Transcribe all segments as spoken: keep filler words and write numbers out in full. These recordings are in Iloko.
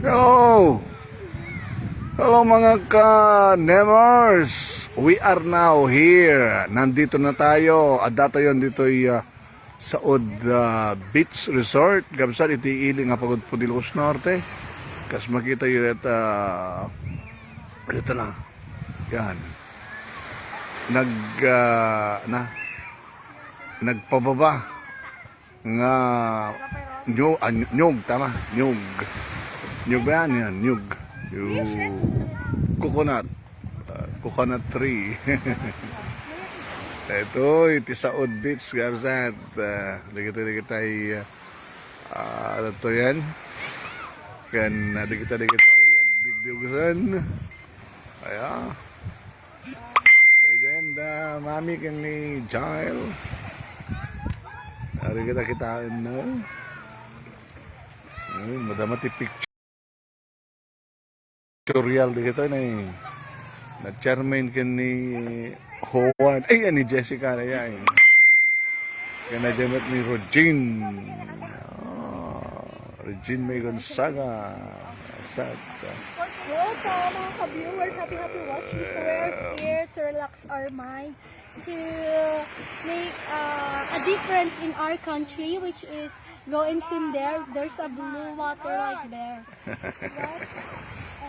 Hello! Hello, mga ka-Nemers! We are now here. Nandito na tayo. Adda tayo ditoy, ah, Saud, ah, Beach Resort. Kabsat iti ili nga pagudpod Ilocos Norte. Kas makita yu deta, ah, deta na. Yan. Nag, ah, na, nagpababa nga nyo-, ah, nyog, tama, nyog. Nyog ba yan? Yan, nyog. Yung coconut. Ah, coconut tree. Ito, iti Saud Beach, kabsat. Ah, dagiti, dagiti, ah, ano to yan? Kan, ah, dagiti, dagiti, agdigdiusan. Aya. Legenda, Mami ken ni Jael. Ari kita kitaen na. Ay, madama ti pictorial di kita na eh. Na Charmaine ken ni Juan. Ay, ni Jessica na yan. Kana dyan ni Regine. Ah, Regine May Gonzaga. Exact. Welcome, mga ka-viewers. Happy, happy watching. So, we're here to relax our mind, to make, uh, a difference in our country, which is go and swim there. There's a blue water right there.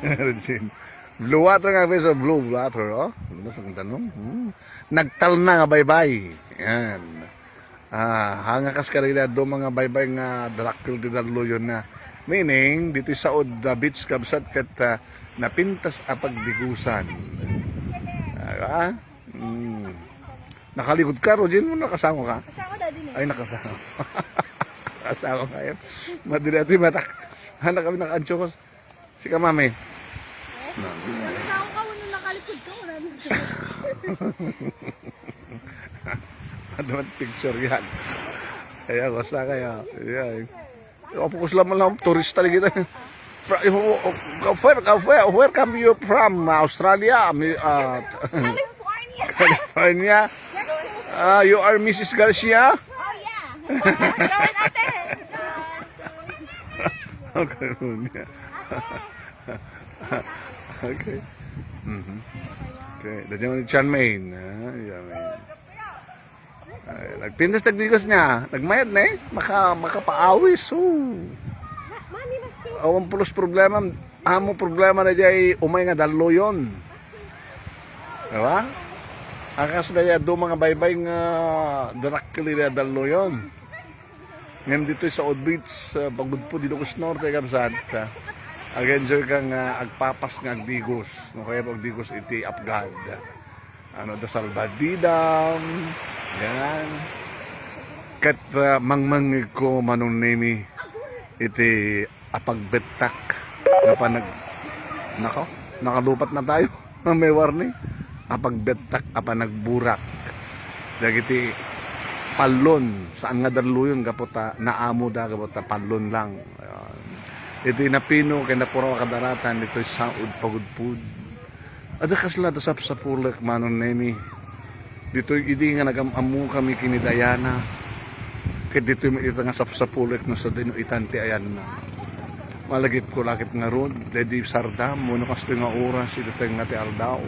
Regine. Blue water nga, guys, oh, blue water, oh. Ano sa tanong? Hmm. Nagtalna nga baybay. Yan. Ah, hanga kas kadagiti adu mga baybay nga darakkel ti dalluyon na. Meaning, ditoy Saud, ah, Beach, kabsat, ket, ah, napintas a pagdigusan. Ah, mm. Nakalikod ka, Rogin, mo nakasama ka? Kasama, Daddy, ni. Ay, nakasama. Kasama ka, yun. Madali ati matak. Anak kami naka-antiokos. Sika, Mami. Ano sa ako ka, ano nakalikod ka, wala na. Ano man picture yan? Kaya, basta kaya. Yan. Opo, kusla man lang, turista lagi tayo. Fra-, oh, oh, oh, where, where, where come you from? Australia? Ami-, ah, California. California? Ah, you are Missus Garcia? Oh, yeah. Gawin, ate. Okay, California. Okay. Mhm. Okay, dagiti ni Charmaine, ah, Charmaine. Ay, nagpintas, nagdigos niya. Nagmayat na eh. Maka-, makapaawis. Oh. Awan pulos problema. Amo problema na jay umay nga dalluyon. Diba? Akas na ya, do mga baybay nga darakkel iti dalluyon. Ngem ditoy Saud Beach, ah, pagudpod Ilocos Norte, kabsat, ah, ag-enjoy ka nga agpapas nga agdigos, no kaya agdigos iti apgad. Ano, da salbadidam, yan. Ket, ah, mangmangngeg ko, Manong Nemi, iti apagbettak nga panag-, nako, nakalupat na tayo. May warning. Apagbettak a panagburak dagiti pallon, saan nga dalluyon gapu ta naamoda, gapu ta pallon lang. Ayan. Iti napino ken napuraw a kadaratan ditoy Saud Pagudpod. Adda kasla da sapsapulek, Manong Nemi. Ditoy idi nga nagam-ammokami ken ni Diana, ket ditoy met ita nga sapsapulek no sadino itan ti ayanna. Malagipko la ket ngarud, daydi sardam, wenno kastoy nga oras, iti tengnga ti aldaw.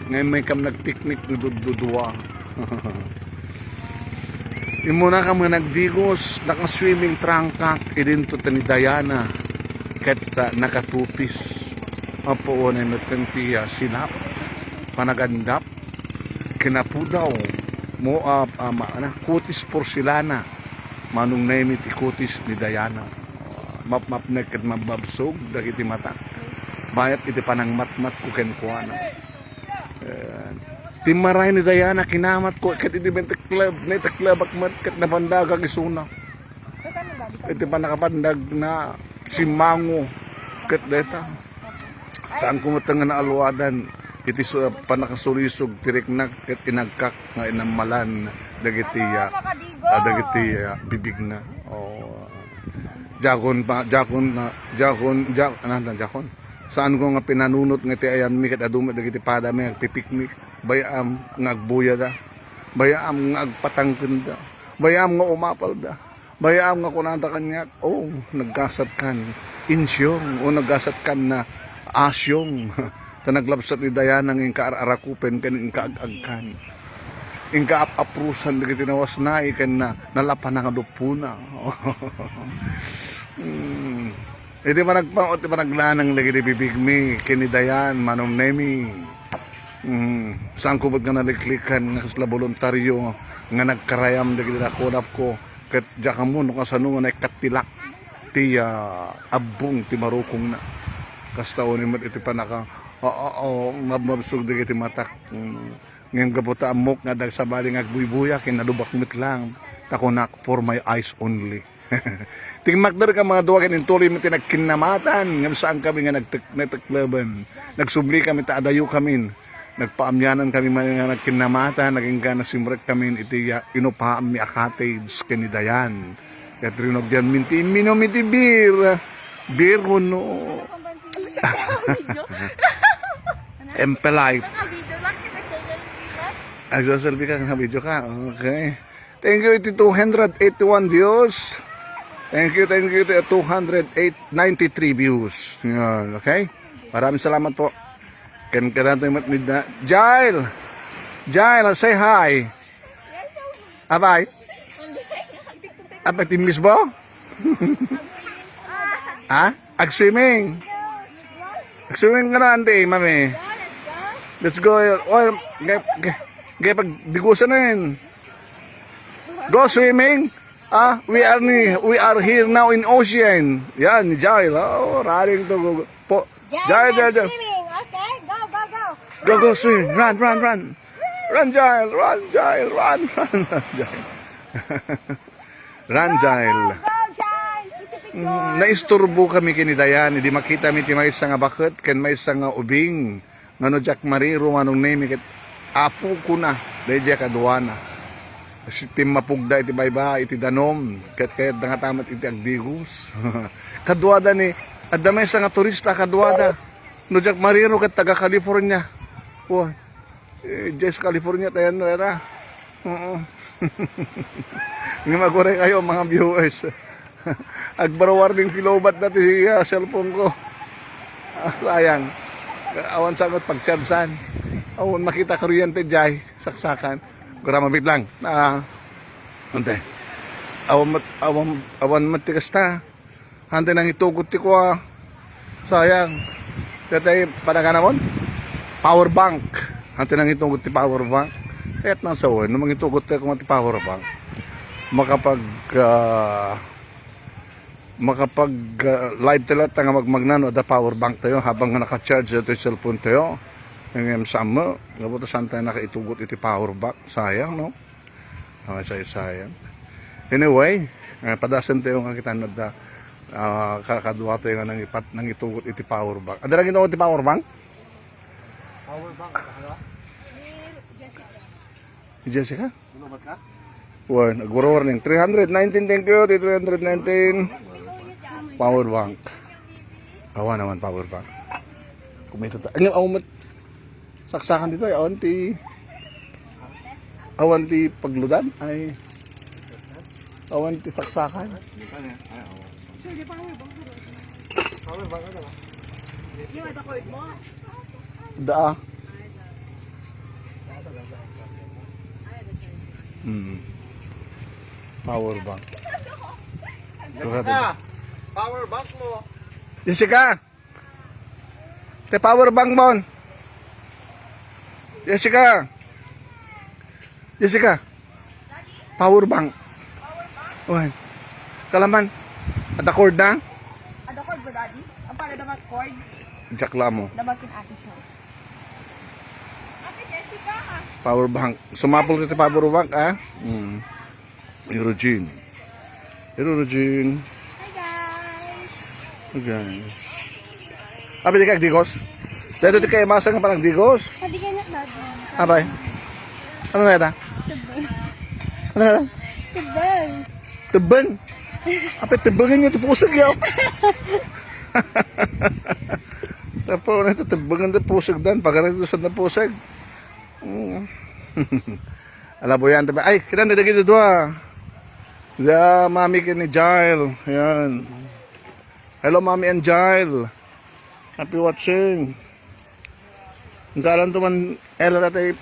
Ngem maykam nagpiknik no duddudua. Immunakam nga nagdigos, naka-swimming trunk ak, idinto ti ni Diana, ket, ah, nakatupis. Apo, unay met ti, ah, silap, panagandap, kinapudaw, mo, ah, ah, ma-, ana, kutis porselana, Manong Nemi ti kutis ni Diana. Mapmapnek ket mababsog dagiti matak. Bayat iti panangmatmatko kenkuana. Ayan. Timmaray ni Diana, kinamatko ket idi naiteklebbak met ket napandagak isuna. Iti pannakapandag na simmango ket dayta. Saanko met nga naaluadan iti su-, pannakasulisog ti riknak ket inagkak nga inammalan dagiti, ah, ah, dagiti, ah, bibigna. Oh. Diakon pa, diakon na, diakon, diak-, ano, diakon. Saanko nga pinanunot nga iti ayanmi ket adu met dagiti padami agpipiknik. Bay-am nga agbuyada. Bay-am nga agpatangkenda. Bay-am nga umapalda. Bayam nga kunada kaniak, "Oh, naggasat kan insyong, o naggasat kan na asyong." Ta naglabsat ni Diana nga inka ar-arakupen ken inka ag-agkan. Inka ap-aprusan dagiti nawasna ken na nalapan nga dupona. Hmm. Iti panagpang-, iti panaglanang dagiti bibigmi ken ni Diane, Manong Nemi. Hmm. Saanko met nga naliklikan nga kasla boluntario nga nagkarayam dagiti nakunapko. Ket diak ammo no kasano nga naikattilak ti, ah, abbong ti marukongna. Kasta unay met iti panaka, oo, oo, mabmabsog dagiti matak. Mm. Ngem gapu ta ammok nga adda sabali nga agbuybuya, kinalubak met lang. Ta kunak, "For my eyes only." Timmakder ka mga dua ken intuloy met ti nagkinnamatan, ngem saan kami nga nagtek-, natekleben. Nagsubli kami ta adayo kamin. Nagpaamyanan kami man nga nagkinnamatan, nagingga nasimrek kami iti ya-, inupaanmi a cottage ken ni Dayan. Ket rinugyanmi ti imminum iti beer. Beer wenno Empe Light. Agsaselfie ka, naka-video ka. Okay. Thank you iti two hundred eighty-one views. Thank you, thank you iti two hundred eight, ninety-three views. Yan, okay? Maraming salamat po. Ken kadatoy met ni da-, Jail! Jail, say hi! Abay! Abay, timmis mo? Ha? Ag-swimming? Ag-swimming ka na, ante, mami? Let's go. Oh, ge-, ge-, ge-, pagdigusan na yun. Go swimming. Ah, we are ni, we are here now in ocean. Yan, ni Jail. Oh, raring to. Go, go. Po. Jail, Jail, Jail, Jail. Swimming. Okay, go, go, go. Go, go, swim. Run, run, run. Run, Jail. Run, Jail. Run, run, run, Jail. Run, Jail. Go, go, Jail. Picture, picture. Mm, naisturbo kami ken ni Dayan. Idi makita mi ti maysa nga baket ken maysa nga ubing. Ngano diak mariro, Manong Nemi, ket apokona, daydiay kaduana. Timmapugda iti baybay, iti danum, ket kayatda nga tamat iti agdigos. Kaduada ni, adda maysa nga turista, kaduada. No diak mariro, ket taga California. Wa, eh, diay California, tayan na reta. Oo. Ngem aguray kayo, mga viewers. Agbarwarning ti lowbat na ti, ah, cellphone ko. Ah, sayang. Awan sa ngot pagchargean. Awan makita kuryente diay, saksakan. Gura mabit lang. Ah, ante. Awan met, awan, awan met ti kasta. Hantay nangitugot ti kua. Sayang. Tatay, panaganamon? Power bank. Hantay nangitugot ti power bank. Kaya't nang sawen, no mangitugot tayo kung ti power bank. Makapag, ah, makapag, ah, live tayo lahat nga magmagna no adda power bank tayo habang nga naka-charge tayo yung cellphone tayo. Yung M S M, gapu ta saan tayo nakaitugot iti power bank. Sayang, no? Ah, say-, sayang. Anyway, eh, padasen tayo nga kita nadda, ah, kakadua tayo nga nangipat-, nangitugot iti power bank. Ada lagi no ti power bank? Power bank, ano? Jessica? Ano ba ka? Wan, nag-warning. Three hundred nineteen, thank you. Ti three hundred nineteen. Power bank. Awan naman power bank. Kumita ta. Ano, awan mat-, saksakan dito ay awan ti, awan ti pagludan ay awan ti saksakan. Sir, di power bank. Power bank, ano? Yung ada cord mo? Daa. Hmm. Power bank. Jessica, power bank mo. Jessica! Ti power bank mo. Jessica. Jessica. Power bank. Wan. Kalaman. Ada cord na? Ada cord ba, Daddy? Ang pala naman cord. Jack la mo. Dapat kin ate siya. Ate Jessica, ha? Power bank. Sumapol ti power bank, ah. Hmm. Ni Regine. Hello, Regine. Hi, guys. Hi, guys. Abi, di ka agdigos? Dito di kayo masa nga panagdigos? Sabi ka na, Daddy. Abay. Ano na yata? Tubang. Ano na yata? Tubang. Tubang? Apay, tubangan nyo ito pusag, yaw. Tapo na ito, tubangan ito pusag dan. Pagkara ito sa pusag. Mm. Alaboyan, tabi. Ay, kita na dagiti dua. Yeah, Mami ken ni Jael. Ayan. Hello, Mami and Jael. Happy watching. Ang galan to man, Ella, dati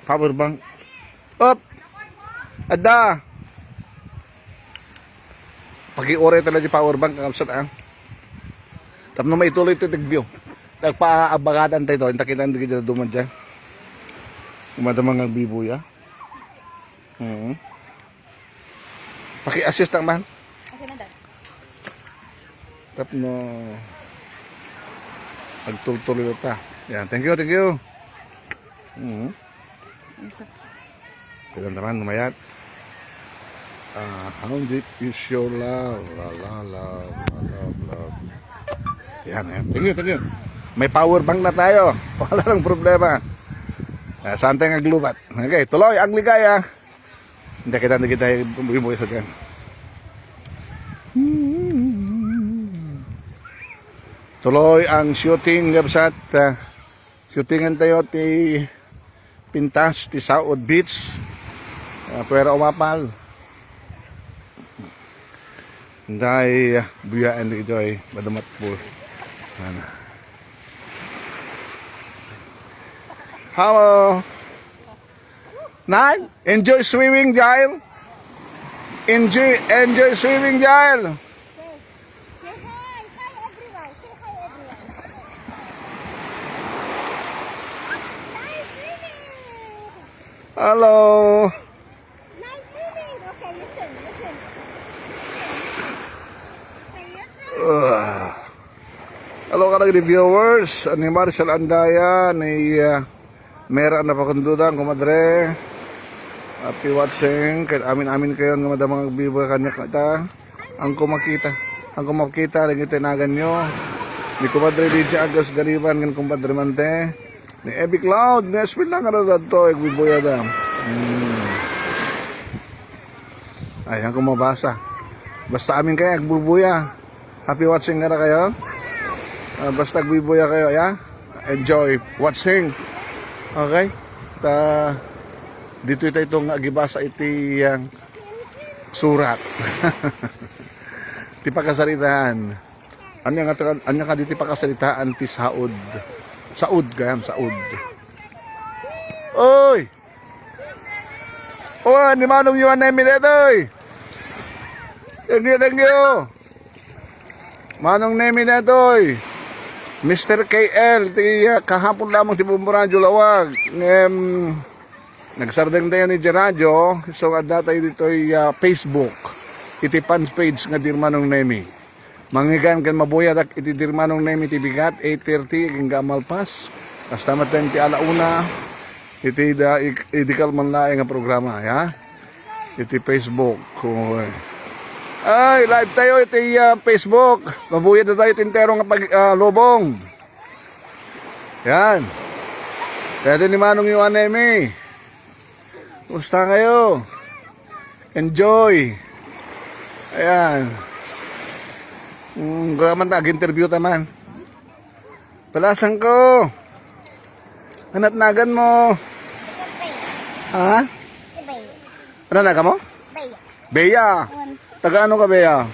power bank. Up! Adda! Pakiuray talaga di power bank, ang absent, ah. Tapno maituloy ito, tigview. Nagpaabagatan tayo ito. Inta kita, hindi kita duman dyan. Umadamang agbibuya. Mhm. Paki-assist lang man. Okay na, Dad. Tapno agtultuloy ta. Yan, thank you, thank you. Mhm. Kita naman, lumayat. Ah, how deep is your love? La, la, love, la, love, love. Yan, yan. Thank you, thank you. May power bank na tayo. Wala nang problema. Ah, saan tayo aglubat? Okay, tuloy ang ligaya. Hindi kita, hindi kita bumuhay sa dyan. Tuloy ang shooting, gabsat. Ah, shootingan tayo ti pintas ti Saud Beach. Ah, puwera umapal. Dahil, ah, buyaan dito ay madamat po. Ano? Hello. Nan, enjoy swimming, Jael. Enjoy, enjoy swimming, Jael. Say, say hi. Hi, everyone. Say hi, everyone. Nice swimming. Hello. Nice swimming. Okay, listen, listen. Okay, listen. Ah. Hello, kadagiti viewers. Ni Marshall Andaya, ni, ah, Mera Napakundudan, kumadre. Happy watching. Kay amin-amin kayo nga madamang agbiba kanya kata. Ang kumakita, ang kumakita, lagi tinagan nyo. Ni kumadre Lydia Agus Gariban, kan kumadre Mante. Ni Ebi Cloud, ni Espil lang, ano, dadto, agbibuya da. Hmm. Ay, ang kumabasa. Basta amin kayo, agbubuya. Happy watching kada kayo. Ah, basta agbubuya kayo, ya. Enjoy watching. Okay? Ta, dito ito itong agibasa iti, ah, surat. Ti pakasaritaan. Anya nga, anya ka diti pakasaritaan ti saod? Saod, gayam, saod. Oy! Oh, ni Manong Yuan Nemi detoy. Thank you, thank you. Manong Nemi detoy. Mister K L, ti, ah, kahapon lamang ti Bombo Radio Lawag. Ngem, nagsardeng tayo ni Radyo, so adda tayo ditoy, ah, Facebook. Iti fans page nga Dear Manong Nemi. Mangngeg ken mabuyadak iti Dear Manong Nemi ti bigat, eight thirty, agingga a malpas. Kasta met ti ala una, iti da, ik-, idi kalman laeng nga programa, ya? Iti Facebook. Ay, live tayo iti, ah, Facebook. Mabuyat na tayo iti entero nga pag-, ah, lubong. Yan. Pwede ni Manong Yuan Nemi. Kumusta kayo? Enjoy. Ayan. Mm, grabe man ta, ag-interview ta man. Palasan ko. Anat nagan mo? Ha? Ano nagan mo? Bea. Bea. Taga ano ka, Bea? Um,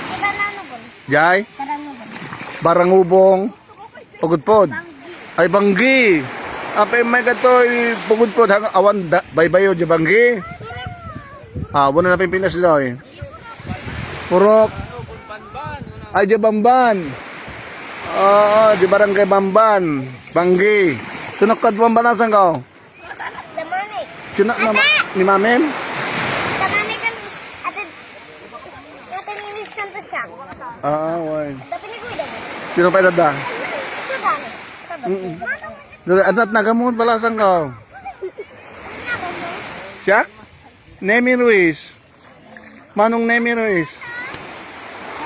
di ba Nanubon? Jay? Taga Nanubon. Barangubong. Pagudpod. Ay, Banggi. Apay, may katoy Pagudpod. Hang awan da, baybayo di Banggi. Ah, wala na Pilipinas daw eh. Purok. Ay, di Bamban. Oo, di Barangay Bamban. Banggi. Sunok ka, Bamban, asan ka? Damani. Sino na, ni Mamem? Damani kan, ate, ate ni Miss Santos siya. Ah, wan. Dapat ni Kuya. Sino pa idada? Sudan. Mm. Dada, adat na gamon pala, saan ka? Siya? Nemi Ruiz. Manong Nemi Ruiz.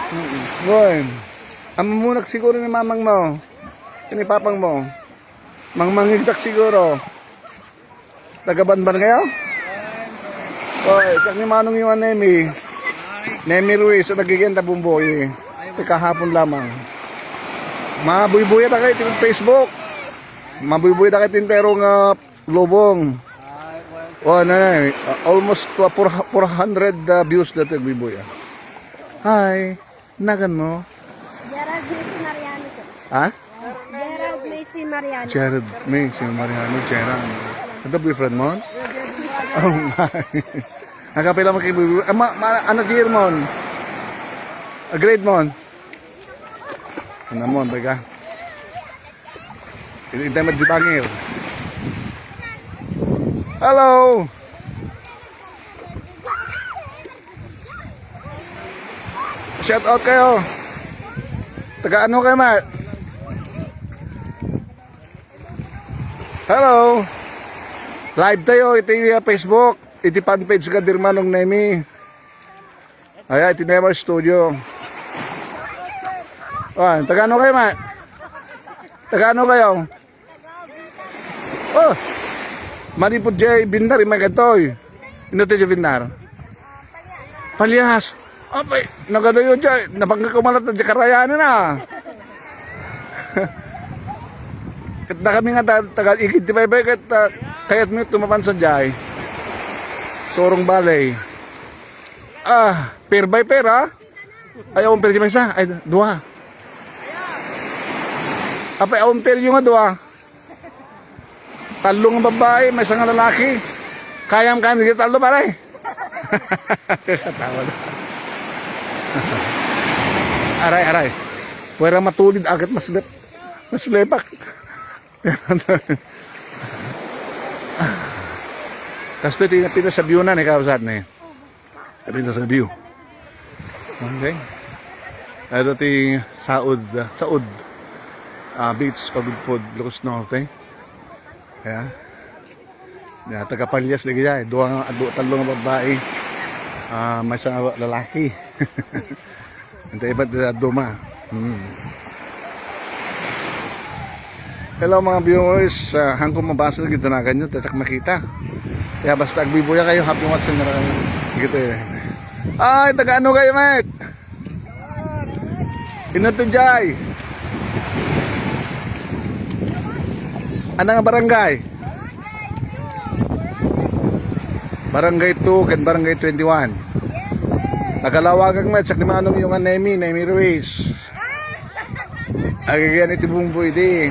Mm. Wan. Amo mo nagsiguro ni mamang mo. Ni papang mo. Mangmangigdak siguro. Taga Banban kayo? Oy, siak ni Manong Yuan Nemi. Nemi Ruiz, so nagigenta Bumboy. Ti kahapon lamang. Mabuybuya ta kayo ti Facebook. Mabuybuya ta kayo ti entero nga lubong. Oh, ano na eh, uh, almost to four, four hundred uh, views na ito, Biboy, ah. Hi, nagan mo? Gerald Messi Mariano ko. Ha? Gerald Messi Mariano. Gerald Messi Mariano, Gerald. Ano boyfriend mo? Oh, my. Nakapila mo kay Biboy? Ah, ma, ma, ano year mo? Ah, grade mo? Ano mo, baga? Hindi tayo magbibangir. Hello! Shout out kayo. Taga ano kayo, Mar? Hello. Live tayo iti, uh, Facebook, iti fan page ka Dirmanong Nemi. Ay, iti Neymar Studio. Ah, taga ano kayo, ma? Taga ano kayo? Oh, manipod jay Bindar, imay katoy. Ino ti jay Bindar? Palias. Apay, nagadayo jay, napangka kumalat na jay karayanan na. Ket da kami nga ta-, taga ikid ti baybay ket, ah, kayat mi tumapan sa jay. Surong balay. Ah, pair by pair, ah. Ay, awan pair di maysa. Ay, dua. Apay, awan pair yung nga dua. Tallo nga babae, maysa nga lalaki. Kayam, kayam, di tallo, pare. Sa tawad. Aray, aray. Pwera matulid, agad mas lep-, mas lepak. Kasto iti pinasabiunan, ikaw, saan, eh? Sabi na sa view. Okay. Ito ti Saud, ah, Saud, ah, Beach, Pagudpod, Ilocos Norte. Kaya, ya, taga Palias na gaya, eh. Dua nga, dua, tallo nga babae. Ah, maysa nga lalaki. Anta ibat da duma. Hmm. Hello, mga viewers, ah, hangko mabasa na gid danagan nyo, tatak makita. Kaya basta agbibuya kayo, happy watching na kayo. Gito eh. Ay, taga ano kayo, mate? Ino to, Jai? Ano nga barangay? Barangay two ken Barangay twenty-one. Tagalawag ang met, sak ni Manong yung Nemi, Nemi Ruiz. Agigian iti bumbo idi.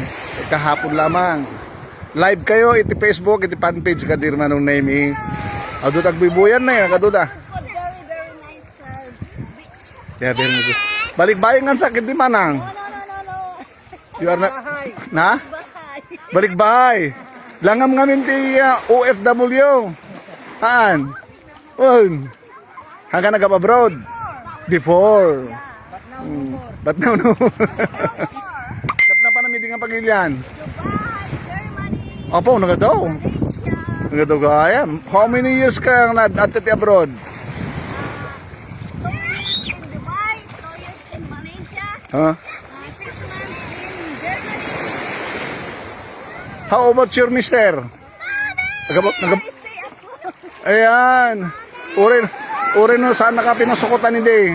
Kahapon lamang. Live kayo iti Facebook, iti fan page ka Dirmanong Nemi. Adu tagbibuyan na yan, kaduda. Very, very nice, uh, beach. Yeah, very good. Balik bayan nga sakit di manang. No, no, no, no, no. You are not, Bahay. Na? Bahay. Balik bahay. Langam ngamin ti, uh, O F W. Haan. Un. Hanggang nag-abroad? Before. But now, no more. But now, no more. Napnapan namin di nga pagilian. Dubai, Germany, Opo, nagadaw. Malaysia. Nagadaw kaya. How many years ka nga nag-, at ti abroad? Two years in Dubai, two years in Malaysia, Ha? uh, six months in Germany. How about your mister? Nagab-, nagab-, Ayan. Urin, urin no, saan naka pinasukutan hindi?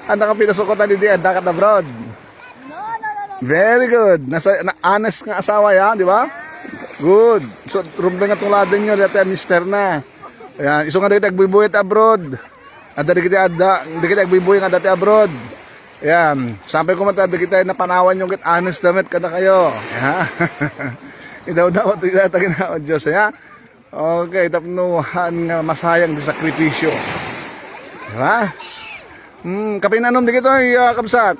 Saan naka pinasukutan hindi? Ang dakat abroad. Very good. Nasa, na, honest nga asawa yan, di ba? Good. So, rumbeng at tuladen nyo, dati ang mister na. Ayan. Iso nga dati agbuybuy abroad. Adda dagiti adda, dagiti agbuybuy nga adda ti abroad. Yan. Sapay koma ta dagiti napanawan yo ket honest da met kadakayo. Ya. Idawdawat ti data ginawa Dios, ya. Okay, tapno han nga masayang ti sakripisyo. Di ba? Hmm, kapinanom dagitoy, ah, kabsat.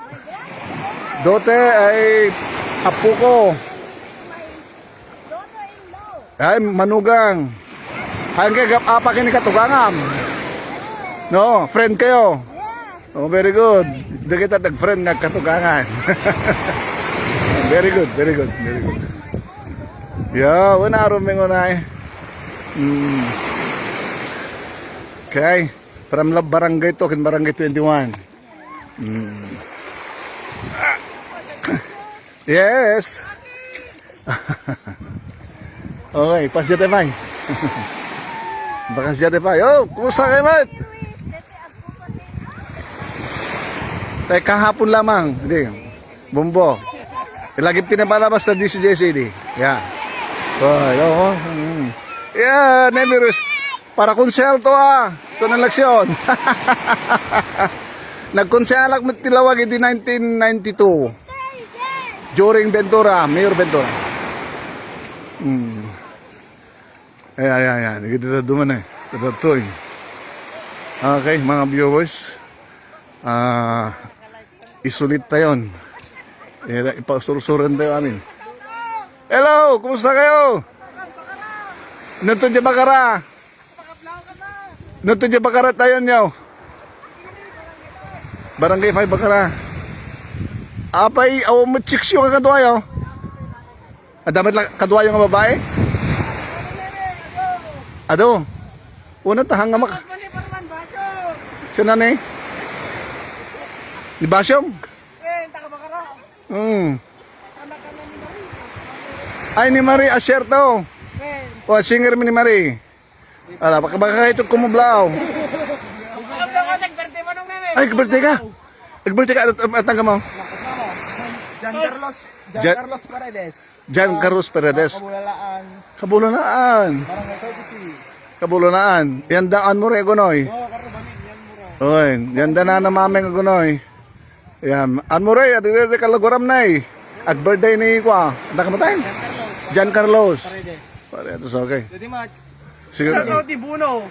Dote ay apo ko. Ay, manugang. Hayan kay gap-, apa kini katugangan. No, friend kayo. Oh, very good. Di kita nag-friend nga katugangan. Very good, very good, very good. Yeah, una, rumingunay. Mm. Okay. From Love Barangay to, kin Barangay twenty-one. Mm. Yes. Okay, pasya tayo, Pai. Pasya tayo, Pai. Oh, kumusta kayo, mate? Tay, kahapon lamang. Hindi. Bombo. Lagip ti napalabas na D C J C D. Yeah. Oh, hello. Mm. Yeah, never is. Para konsehal to, ah. Ito ng eleksyon. Nagkonsehalak met ti Laoag idi nineteen ninety-two. During Ventura, Mayor Ventura. Hmm. Ay, ay, ay, ay. Dito na duman eh. Dito to eh. Okay, mga viewers. Ah, isulit tayon. Eh, ipausursuran tayo amin. Hello, kumusta kayo? Nandito di Bakara. Nandito di Bakara tayo nyo. Barangay five Bakara. Apay, awan mo chicks yung kaduayo. Adda met la kaduayo nga babae? Adu. Una ta, hanga mak-, sino ni? Ni Basyong? Hmm. Ay, ni Marie Asierto. O, singer mi ni Marie. Ala, baka, baka kayo itong kumublaw. Ay, birthday ka? Ag-birthday ka, at, at, at, mo? John Carlos, John Jan-, Carlos Paredes. Jan Carlos Paredes. Kabulolaan. Kabulolaan. Barangay thirty-three. Kabulolaan. Yan daan mo rin, Gunoy. Oo, karo, bamin, yan mo rin. Oy, yan daan na namameng, Gunoy. Yan. An mo rin, at ito, kalaguram na eh. At birthday ni, kwa, anak mo tayo? John Carlos. John Carlos. Paredes. Paredes, okay. Pwede, Mat. Sige. Shout out ni Buno.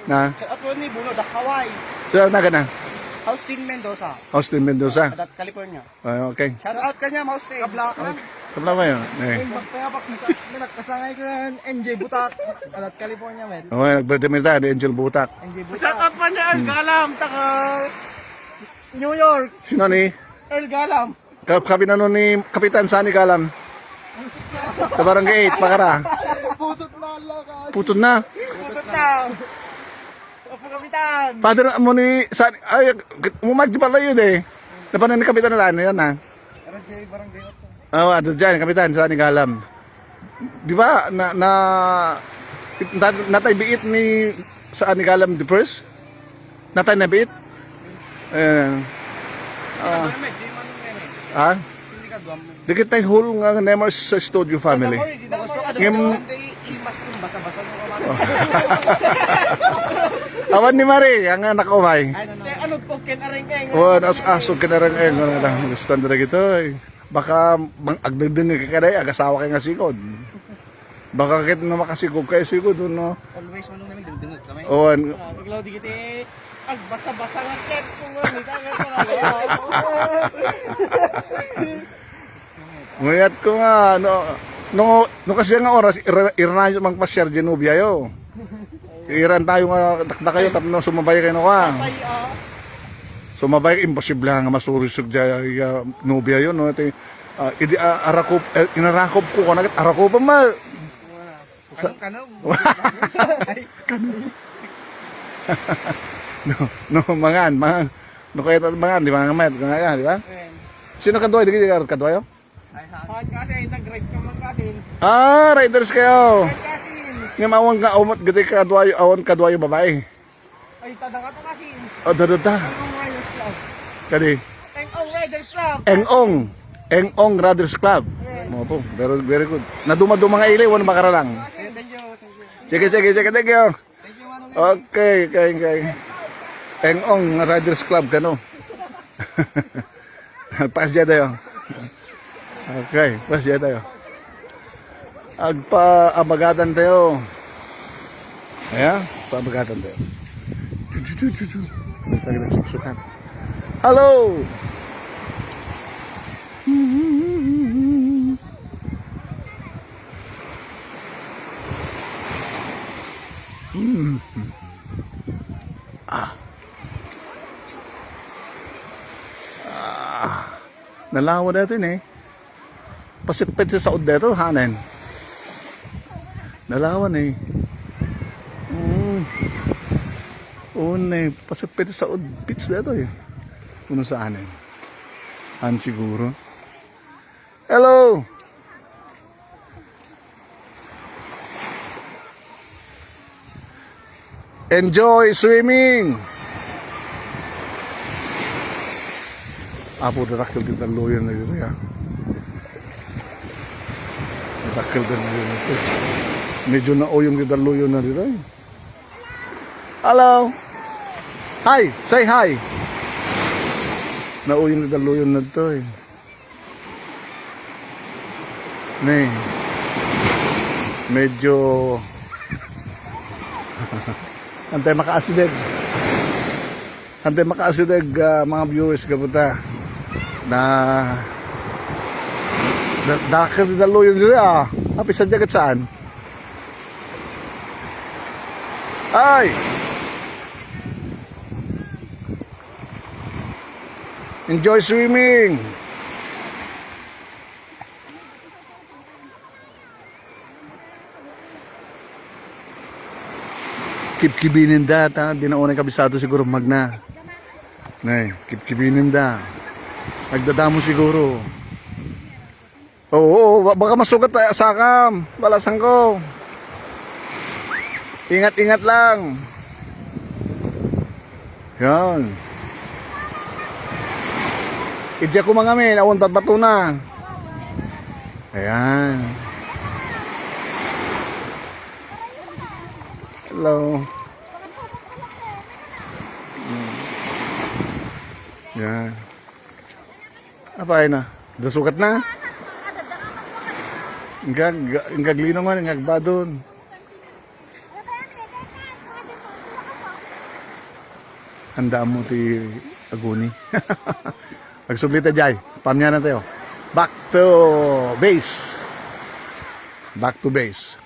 Na? Shout out ni Buno, the Hawaii. Saan na ka na? Austin Mendoza. Austin Mendoza. Adat, California. Ah, okay. Shout out kanya, Austin. Kabla. Kabla kayo? Eh. Magpayapak na sa, na nagkasangay ko yan, N J Butak. Adat, California, man. Oh, nag-birthday mo tayo, ni Angel Butak. N J Butak. Shout out pa ni Earl Galam, taga New York. Sino ni? Earl Galam. Ka-, kabinan ni Kapitan Sani Galam. Sa Barangay eight, Pakara. Putut na, ala ka. Putut na. Putut na. Opo, Kapitan. Father mo ni Sani, ay, umag di pala yun eh. Napanan ni Kapitan na yan, ha? R J Barangay eight. Oh, ato dyan, Kapitan Sani Galam. Di ba, na, na, na, natay biit ni Sani Galam the first? Natay na biit? Eh, ah. Ha? Di kita hul nga Nemers sa studio family. Ngem-, awan ni Mari, ang anak ko, bay. Ano, pag kinarengeng. Oh, nas-, asog kinarengeng, ano na, gusto na kita, eh. Baka mang-, agdagdang ka kay, agasawa kay nga sigod. Baka ket no makasigog kayo sigod, no? Always, manong namin, dungdungot kami. Oo, an- Ah, iglaw di kita, eh. Agbasa-basa nga text ko nga, may tanga ko nga. Nguyat ko nga, no, no, no kasi nga oras, ira-, iranayo mang pasyar di nobia yo. Iran tayo nga, dakdakayo, tapno sumabay kayo, no, ka? Patay, ah. Sumabay, imposible nga masurisog di, ah, nobia yo, no? Iti, ah, idi, ah, arakop, eh, inarakop ko, kanagat, arakop, ma-, Kanong, kanong. Ay. No, no, mangan, mangan. No, kaya ta-, mangan, di mangan mayat, kaya, di ba? Ayan. Sino kaduay, di kayo kaduayo? Ay, ha. Bakit kasi, nag-rides ka man kasi? Ah, riders kayo. Rides kasi. Nga mawang nga, umot, gati kaduayo, awan kaduayo, babae. Ay, tadang ato kasi. Oh, dadada. Eng-Ong Riders Club. Kadi? Eng-Ong Riders Club. Eng-Ong. Eng-Ong Riders Club. Yes. Mo po. Very, very good. Naduma-duma nga ili, wala makaralang. Thank you, thank you. Sige, sige, sige, thank you. Thank you, Manong. Okay, okay, okay. Eng-Ong Riders Club, kano? Pass dyan tayo. Okay, pass dyan tayo. Agpaabagatan tayo. Ayan, paabagatan tayo. Chu, chu, chu, chu, chu. Ang sakit ng suksukan. Hello! Ah. Ah. Nalawa dati ni. Pasipit sa saod dito, hanen. Nalawa ni. Mm. Oo, ni. Pasipit sa saod. Pits dito eh. Kuno sa hanen. Han siguro. Hello. Enjoy swimming! Apo, darakkel ti talloyan na dito, ya. Dakkel ti dalluyon ditoy. Medyo nauyong ti dalluyon na ditoy. Hello. Hi. Say hi. Nauyong ti dalluyon na ditoy. Ne. Medyo antay makaasideg. Antay makaasideg, ah, mga viewers, gapu ta na, da-, dakkel ti dalluyon diri, ah. Apay, saan, diay ket saan? Ay! Enjoy swimming! Kibkibinenda, ta, di na unay kabisado siguro magna. Nay, kibkibinenda. Nagdadamo siguro. Oo, oo, ba-, baka masugat, ah, sakam. Balasan ko. Ingat-ingat lang. Yan. Idiay ko mangamin, awan batbatona. Ayan. Hello. Mm. Yan. Apay na? Dasukat na? Ingkag, ingkag lino man, ingkag badon. Andaan mo ti aguni. Agsubli ta jay. Pamianantayo. Back to base. Back to base.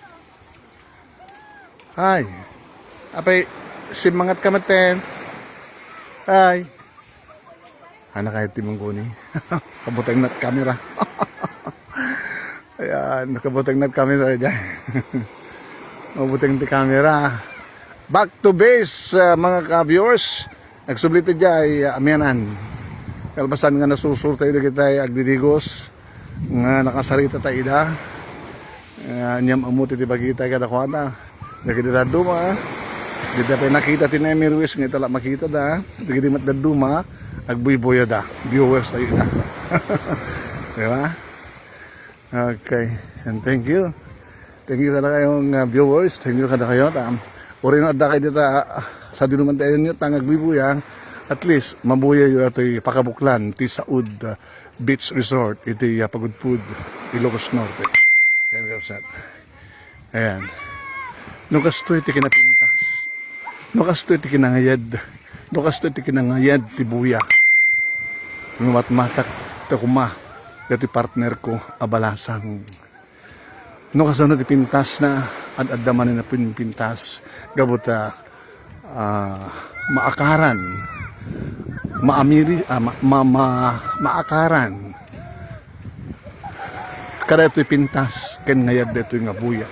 Ay. Apay, simmangat ka maten. Ay. Ana kayo ti mangguni. Kabuteng nat camera. Ayan, kabuteng nat camera dyan. Mabuteng ti camera. Back to base, ah, mga ka-viewers. Nagsubli ti jay, ah, amianan. Kalpasan nga nasursurtayo dagiti agdidigos nga nakasarita ta ida. Ah, aniam ammo ti bagita kadakuada. Dagiti dadduma, ah. Dita pay nakita ti Nemi Ruiz nga ita la makita da. Dagiti met dadduma, agbuybuyada. Viewers tayo ida. Di ba? Okay. And thank you. Thank you kada kayong, ah, viewers. Thank you kada kayo. Ta, uri no adda kayo dita, ah, sa dinuman tayo nyo, tang agbuybuyang. At least, mabuya yu atoy pakabuklan, ti saud, ah, Beach Resort, iti, ah, Pagudpud, Ilocos Norte. Yan, kapsat. Ayan. No kastoy ti kinapintas. No kastoy ti kinangayad. No kastoy ti kinangayad ti buya. Lumatmatak ta kuma dati partner ko a balasang. No kasano ti pintas na, ad-adda manen a pin-, pintas. Gapu ta, ah, maakaran. Maamiri-, ah, ma-, ma-, ma-, maakaran. Kada ito'y pintas, ken ngayad daytoy nga buya.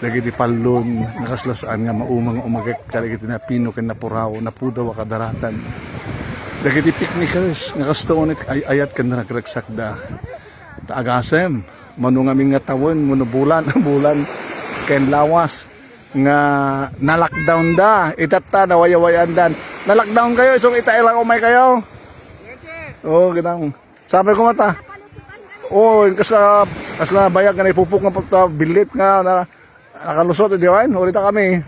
Dagiti pallon, nakaslasaan nga mauma nga umagek, kadagiti napino ken napuraw, napudaw a kadaratan. Dagiti picnickers, nga kasto unay ay-ayat ken naragragsakda. Ta agasem, mano ngamin nga tawen, mano bulan, bulan, ken lawas, nga na-lockdown da. Itatta, nawayawayan dan. Na-lockdown kayo, isong ita ilang umay kayo? Oo, ginang. Sapay ko met a. Oo, yung kasla, kasla bayag nga naipupok nga pagta billit nga na, nakalusot, di ba? Uli ta kami.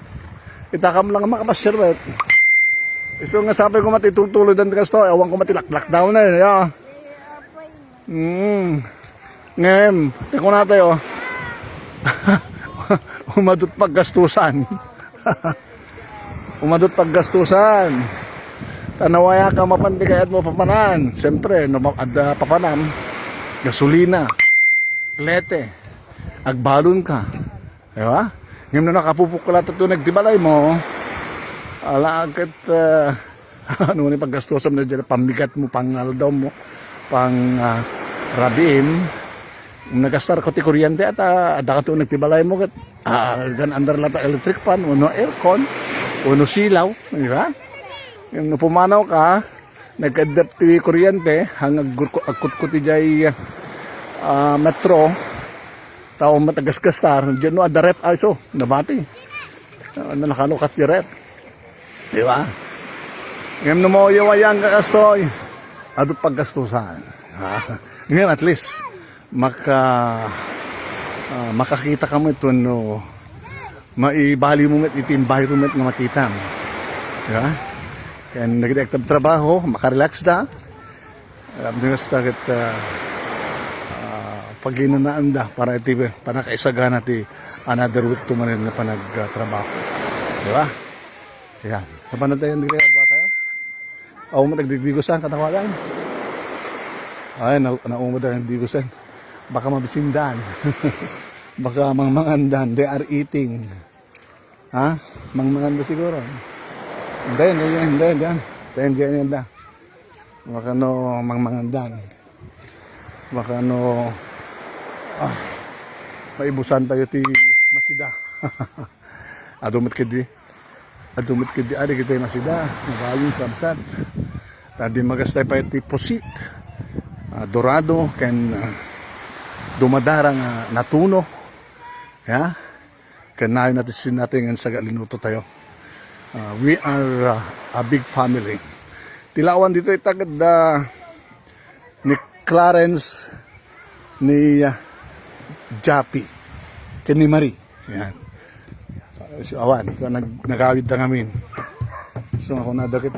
Itakam lang makapasir, bet. Isu nga sapay ko met a itultuloy dan kasto, awan ko met a lock-, lockdown na yun, ya. Mm. Ngem, ikuna tayo. Umadot paggastusan. Umadot paggastusan. Ta nawayak a mapan ti kayatmo papanan. Siyempre, no ma-, adda papanam, gasolina, klete, agbalon ka. Di ba? Ngem no nakapupok ka latta ti balaymo, ala ket, ah, ano ni paggastusan na dyan, pambigat mo, pangaldaw mo, pang, ah, rabiim. Nagastar ko ti kuryente at, ah, adda ka ti uneg ti balay mo ket, ah, gan under latta electric fan, uno aircon, uno silaw, di ba? Yung no pumanaw ka, nagkaddep ti kuryente, hang agkurku-, agkutkuti jay, ah, metro, tao matagasgastar, dyan no, adda ref, ay, so, nabati. Ah, nalakalukat ti ref. Di ba? Ngem no mauyawayan ka kastoy, adu paggastusan. Ha? Ngem at least, maka, Ah, makakita ka met wenno maibali mo met iti environment nga makitam. Di ba? Ken dagiti agtrabaho, makarelax da. Alam nyo, basta ket, ah, ah, paginanaanda para iti panakaisagana ti another week to manen nga panagtrabaho. Di ba? Yan. Napanad tayo, hindi kaya ba tayo? Aw, matagdigdigosan, katawagan. Ay, na, naumad ang digdigosan. Baka mabisindan. Baka mangmangandan. They are eating. Ha? Mangmanganda siguro. Hindi, hindi, hindi, hindi. Hindi, hindi, hindi. Baka no, mangmangandan. Baka no, ah, maibusan tayo ti masida. Adu met kedi. Adu met kedi, adi kita masida. Mabalin, kabsat. Tadi magastay pa iti pusit. Ah, dorado, ken, ah, dumadara nga natuno. Ya? Ken nayon natin sinatingan sa galinuto tayo. Ah, we are, ah, a big family. Tilawan dito itagad da ni Clarence, ni, ah, Jappy, ken ni Marie. Yan. So, awan, so, nag, nagawid da ngamin. So, ako na dakit.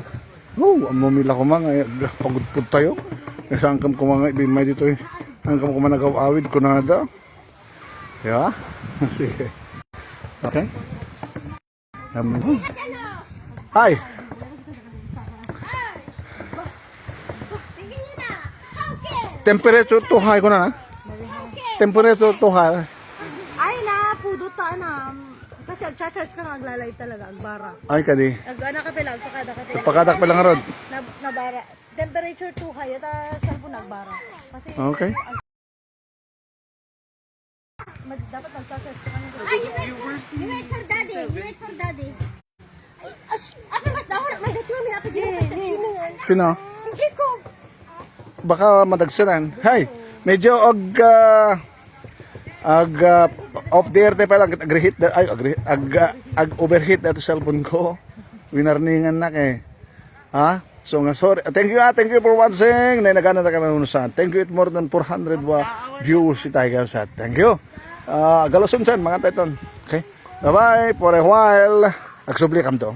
Oh, ang mumila ko mga, eh, pagudpud tayo. Eh, saan kam ko mga ibimay dito eh. Saan kam ko mga nagawawid ko na da. Di ba? Sige. Okay? Um, hi! Temperature too high ko na, na? Temperature too high. Ay na, pudot ta na. Kasi agcha-charge ka na, aglalay talaga, agbara. Ay, kadi. Ag-, anak ka pala, agpakada ka pala. Agpakada ka pala nga rod. Na, nabara. Temperature too high, at, ah, cellphone nagbara. Kasi, okay. Mag-, dapat magpa-test ka kanina. Ay, you wait, you wait for daddy. You wait for daddy. Ay, as, apa mas daw, may dati kami napag-iwan ng swimming, ah. Sino? Hindi ko. Baka madagsanan. Hay, medyo ag, ah, ag, ah, off the air tayo pa lang. Ag-reheat da, ay, ag, ag, ah, ag-overheat na ito cellphone ko. Winarningan na kay. Ha? So nga, sorry. Thank you, ah. Thank you for watching. Nay nagana na kami unusan. Thank you, it more than four hundred wa viewers si Tiger Sat. Thank you. Ah, galuson siya, mga tayton. Okay? Bye-bye for a while. Agsubli kam to.